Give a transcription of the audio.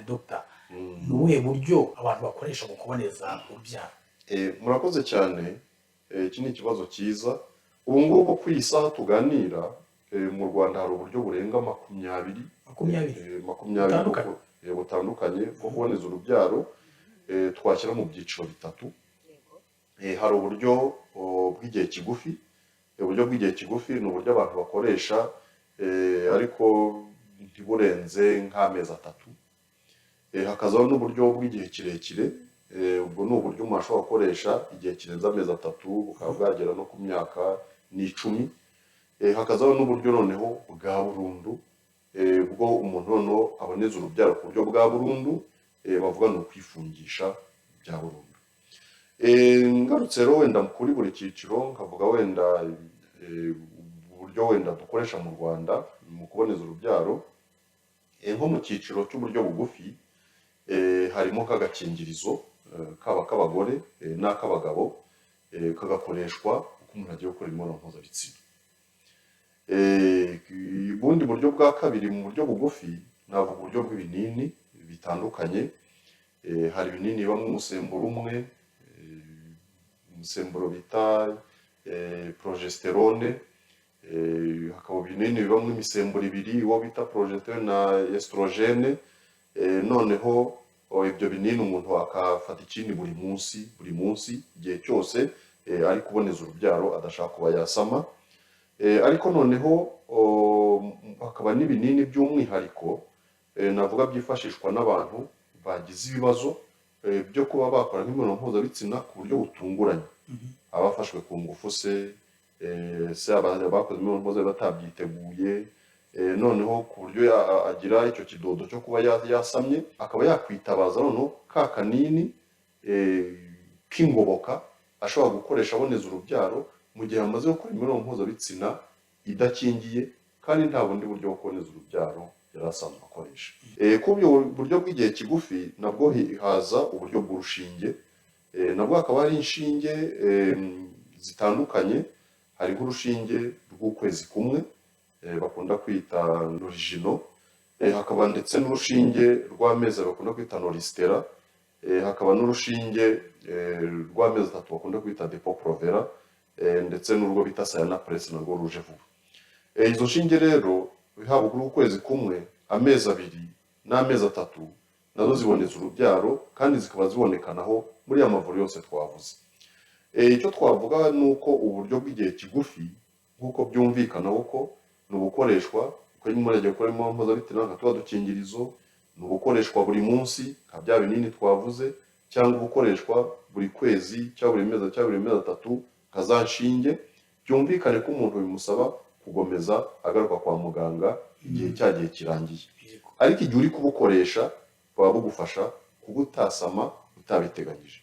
Dogita, ni ubuhe buryo abantu bakoresha mu kuboneza urubyaro? Murakoze cyane. Iki ni ikibazo cyiza. Ubu ngubu ku iyi saha tuganira, mu Rwanda hari uburyo burenga 20. 20? 20. Butandukanye. Butandukanye bwo kuboneza urubyaro, twashyira mu byiciro bitatu. Hari uburyo bw'igihe kigufi. Uburyo bw'igihe kigufi ni uburyo abantu bakoresha, ariko ntiburenze nk'amezi 3. Hakazaho n'uburyo bw'igihe kirekire. Ubwo ni uburyo umuntu ashobora gukoresha igihe kirenze amezi 3, bukaba bwagera no ku myaka n'icumi. Hakazaho n'uburyo noneho bwa burundu, bwo umuntu noneho aboneza urubyaro ku buryo bwa burundu, bavuga ni ukwifungisha bya burundu. Ngarutse rero wenda kuri buri cyiciro, nkavuga wenda uburyo wenda dukoresha mu Rwanda mu kuboneza urubyaro, nko mu cyiciro cy'uburyo bugufi, harimo nk'agakingirizo, kaba k'abagore n'ak'abagabo, kagakoreshwa uko umuntu agiye gukora imibonano mpuzabitsina. Ubundi buryo bwa kabiri mu buryo bugufi, navuga uburyo bw'ibinini bitandukanye. Hari ibinini bibamo umusemburo umwe, umusemburo bita progesterone, hakaba ibinini bibamo imisemburo ibiri, uwo bita progesterone na estrogene. Noneho ibyo binini umuntu akafata ikindi buri munsi, buri munsi, igihe cyose ari kuboneza urubyaro adashaka kuba yasama. Ariko noneho hakaba n'ibinini by'umwihariko, navuga byifashishwa n'abantu bagize ibibazo byo kuba bakora nk'imibonano mpuzabitsina ku buryo butunguranye, abafashwe ku ngufu se, se abakoze imibonano mpuzabitsina batabyiteguye, noneho ku buryo agira icyo kidodo cyo kuba yasamye, akaba yakwitabaza noneho ka kanini k'ingoboka ashobora gukoresha aboneza urubyaro mu gihe amaze gukora imibonano mpuzabitsina idakingiye kandi nta bundi buryo bwo kuboneza urubyaro yari asanzwe akoresha. Kuri ubwo buryo bw'igihe kigufi nabwo haza uburyo bw'urushinge. Nabwo hakaba hari inshinge zitandukanye. Hari nk'urushinge rw'ukwezi kumwe, bakunda kwita Norijino, hakaba ndetse n'urushinge rw'amezi bakunda kwita Noristera, hakaba n'urushinge rw'amezi 3 bakunda kwita Depo-Provera, ndetse n'urwo bita Sayana Press narwo ruje vuba. Izo nshinge rero, haba kuri ukwezi kumwe, amezi 2 n'amezi 3, nazo ziboneza urubyaro kandi zikaba zibonekanaho muri ya mavuriro yose twavuze. Icyo twavuga ni uko uburyo bw'igihe kigufi, nk'uko byumvikana koko, ni ubukoreshwa uko umuntu agiye gukora imibonano mpuzabitsina, nka tuba dukingirizo, ni ubukoreshwa buri munsi nka bya binini twavuze, cyangwa ubukoreshwa buri kwezi cyangwa buri mezi cyangwa buri mezi 3 nka za nshinge. Byumvikane ko umuntu bimusaba kugomeza agaruka kwa muganga igihe cya gihe kirangiye. Ariko igihe uri kubukoresha buba bugufasha kuba utasama utabiteganyije.